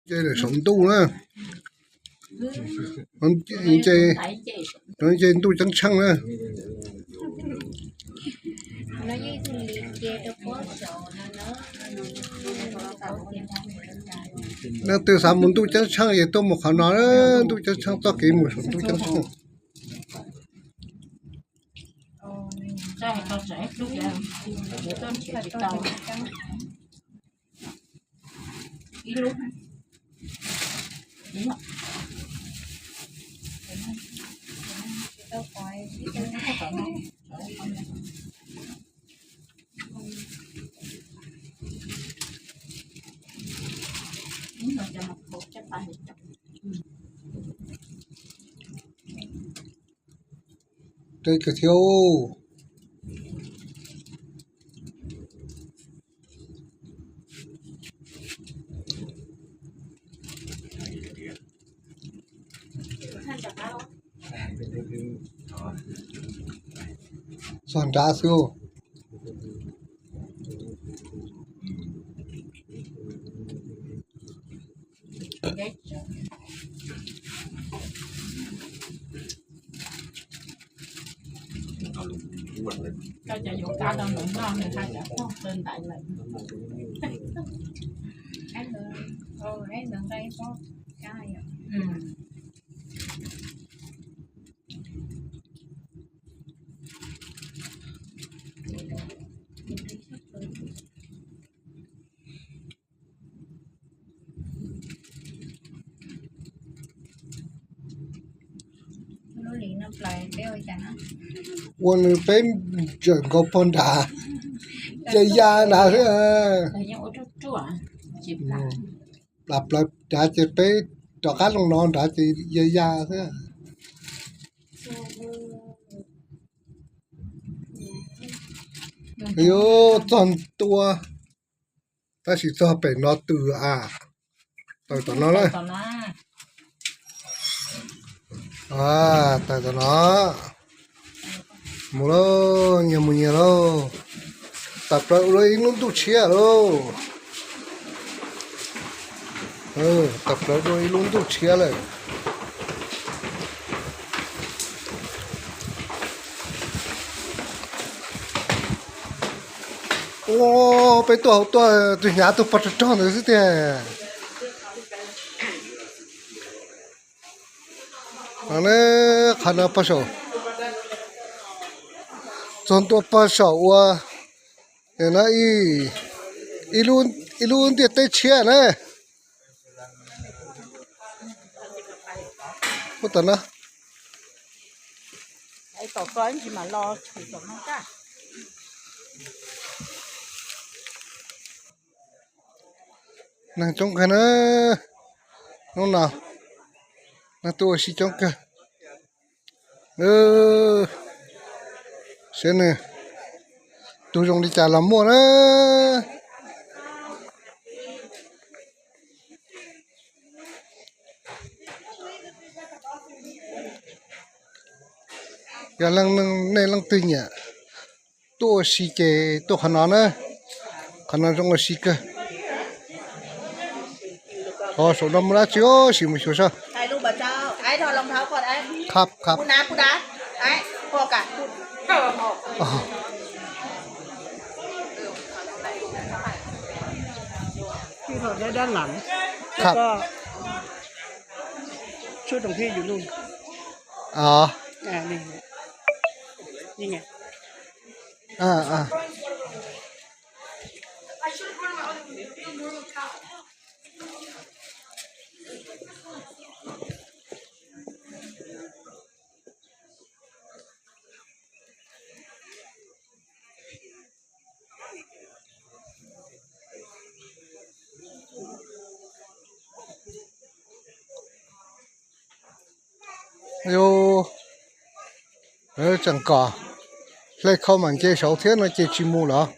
Nce lawm saum ntuj na. Nce, nce ntuj ceeb tsheej na. Leej twg xav mus ntuj ceeb tsheej ces tuaj mus qhov no, ntuj ceeb tsheej txoj kev mus saum ntuj ceeb tsheej. Deb kawg thiab. Txog nrad xwb. Ua nws peb tseem nkaus pog nrad, ya ya nrad xwb. Plam plawv nrad ces peb rov qab loo no nrad ces ya ya xwb. Yuav txog ntua, tab sis txog pem no tws a, tawm tom no na. Tawm tom no, mus lauj, nyias mus nyias lauj. Tawm plaws ua ib lub ntuj tshiab lauj. Tawm plaws ua ib lub ntuj tshiab lawm. Ua, peb tuaj hauv tuaj tus hnyav tus pog rog rog ntawd xwb tiag. Qhov no pog saum, txog ntua pog saum ua, no ib lub ntiaj teb tshiab na. Ua tom no. Neeg coob kawg na, hnub no neeg tuaj ua si coob kawg. Saib nws, tus zoo li cas los muaj na. Yog leej, nej leej twg nyiam tuaj ua si ces tuaj qhov no na, qhov no zoo ua si kawg. Saum no muaj dab tsi os, sim mus xyuas saib. Khab khab. Khab. Yus tseem kom hle khau mam nce saud thiab no ces tsis mus lawm.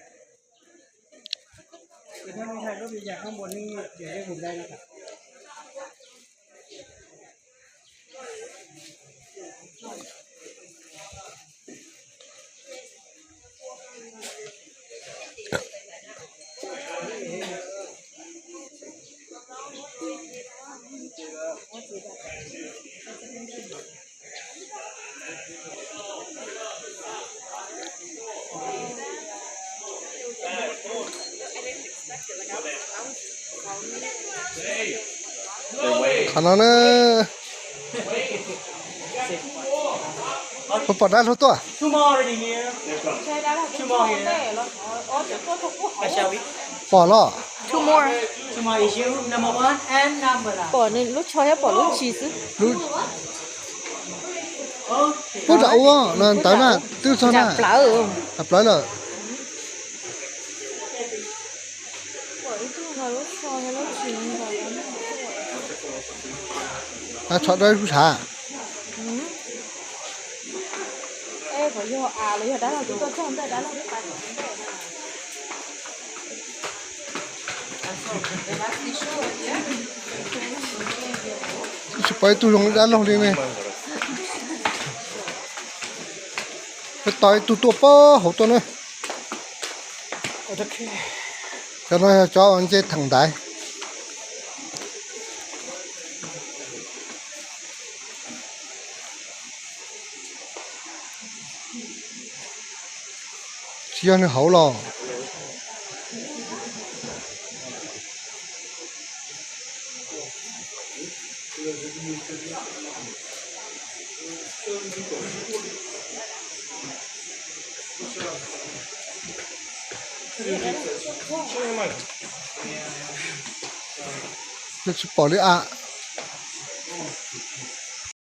Qhov no na, puas pom dab laug tuaj? Pom los? Pom nws lub tsho thiab pom lub ntsis xwb. Puag nram ub no ntawd na, twb txog na. Plawv lawm. Tsho dawb lub tshav. Tsis pom ib tug zoo li dab laug li ne. Peb tos ib tug tuaj puag hauv tuaj na. Cov no yog cov nce theem ntaiv. Tsis yog nws hauv los? Nws tsis pom li a.